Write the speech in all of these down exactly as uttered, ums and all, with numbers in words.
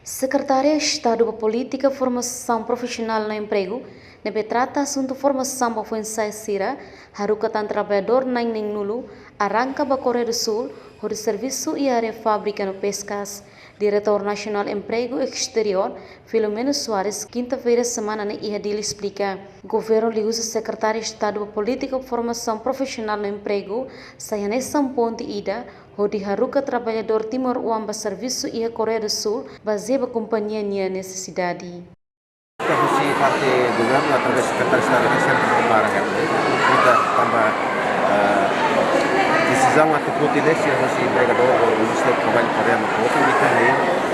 Sekretária Estadu ba Polítika Formasaun Profisionál no Empregu, ne'ebé trata asuntu formasaun ba foin-sa'e sira, haruka tan traballadór na'in neenulu arranka ba Koreia do Súl, hodi servisu iha área fábrika no peskas. Diretór Nasionál Empregu Esteriór, Filomeno Soares, kinta-feira semana ne'e iha Dili esplika. Governu liuhusi Sekretária Estadu ba Polítika Formasaun Profisionál no Empregu, sai hanesan ponte ida, hodi haruka traballadór timoroan ba servisu iha Koreia do Súl, bazeia ba kompañia nia nesesidade. Ita husi parte governu através Sekretária Estadu ita sempre prepara, kan? Ita tanba, eh, desizaun atu foti lesi husi empregadór ou husi traballadór Koreia mak foti, ita ne'e,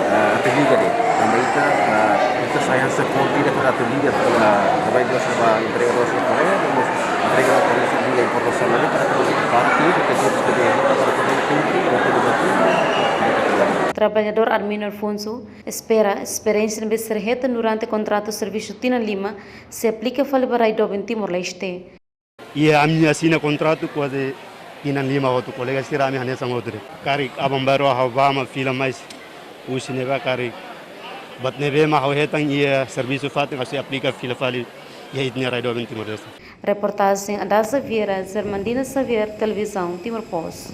eh, atu liga de'it. Tanba ita, eh, ita sai hanesan ponte ida atu liga, eh, traballadór ba empregadór Koreia, no mós empregadór Koreia liga importasaun, para ita parte, ita sempre para ita. Traballadór Arminio Afonso espera esperiénsia ne'ebé sira hetan durante kontratu servisu tinan lima sei aplika fali ba rai doben Timor-Leste. Iha ami asina kontratu kuaze tinan lima hotu, kolega sira ami hanesan hotu de'it. Karik aban-bainrua ha'u bá mak fila, mais husi ne'ebá karik buat ne'ebé mak ha'u hetan iha servisu fatin ha'u sei aplika fila fali iha ita-nia rai doben Timor-Leste. Reportajen Adasa Vieira, Germandina Xavier, Televizaun Timor Post.